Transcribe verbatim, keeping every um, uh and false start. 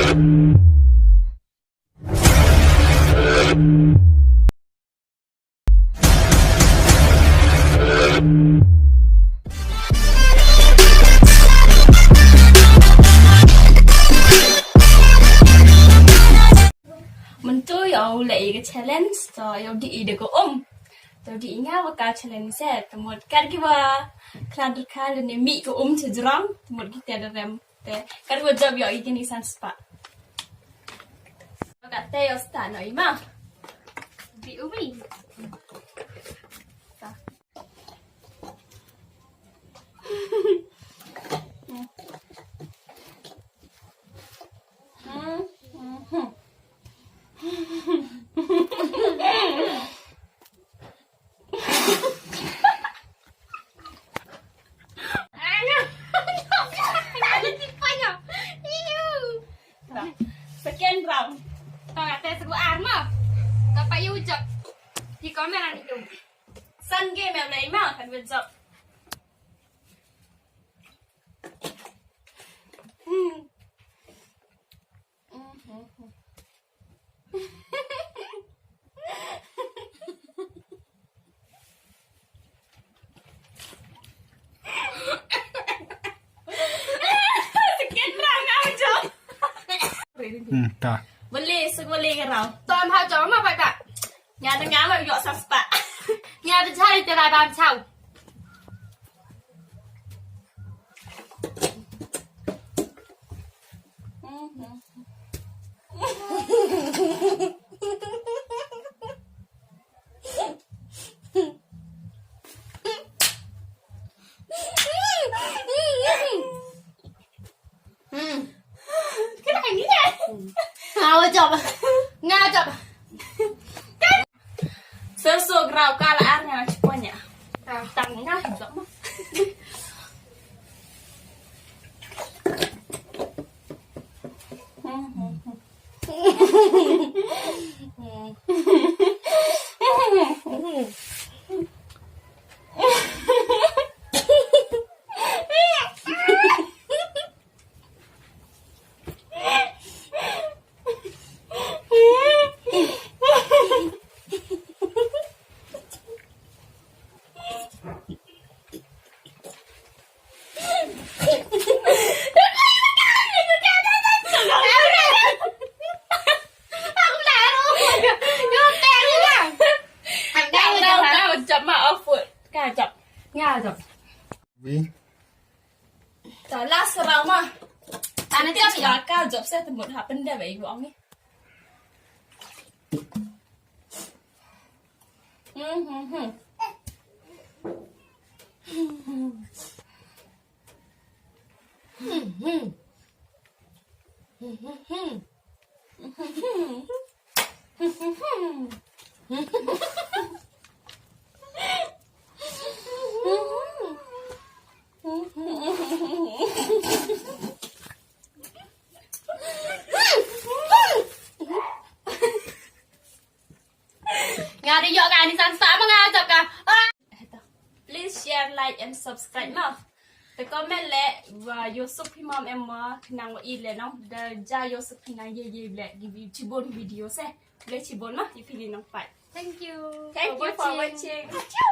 Mynta ïa u leh ïa ka challenge, to ïa u dih ïa ka um. To dih ïa nga ba ka challenge se, te mut kat kiba khlad ka lane mih ka um cha jrong, te mut kita da rem. Te kat ba jop ïoh ïa kine san spah. Kat te ïoh start noh i ma. Bi umi. Ta. Second round. Tong ate segu arma. Kapa yu jok. Di komen ani tu. San game yang lain mah kan yu jok. Hmm. Hmm, ta. Boleh, seboleh ke rau. Tom ha jom ma bai ba. Nya da nga ma yok sa spa. Nya da jari te la bam chau. Hmm. Nga wa jop. Nga jop. Sesu grau kala ar nga chiponya. Tang nga jop ma. Wi. Ta last round ma. Ana jop ïa ka jop se te mut ha pynde ba i wang ni. Hmm, hmm, hmm. Hmm, hmm. Hmm, hmm, hmm. Nga dei ïoh ka ni san sa ma nga jop ka. Ah. Please share, like and subscribe ma. Te comment le wa ïoh suk phi mom em ma khnang wa i le nong da ja ïoh suk phi nang ye ye le gi chibun video se. Le chibun ma i phi li nong pat. Thank you. Thank you for watching.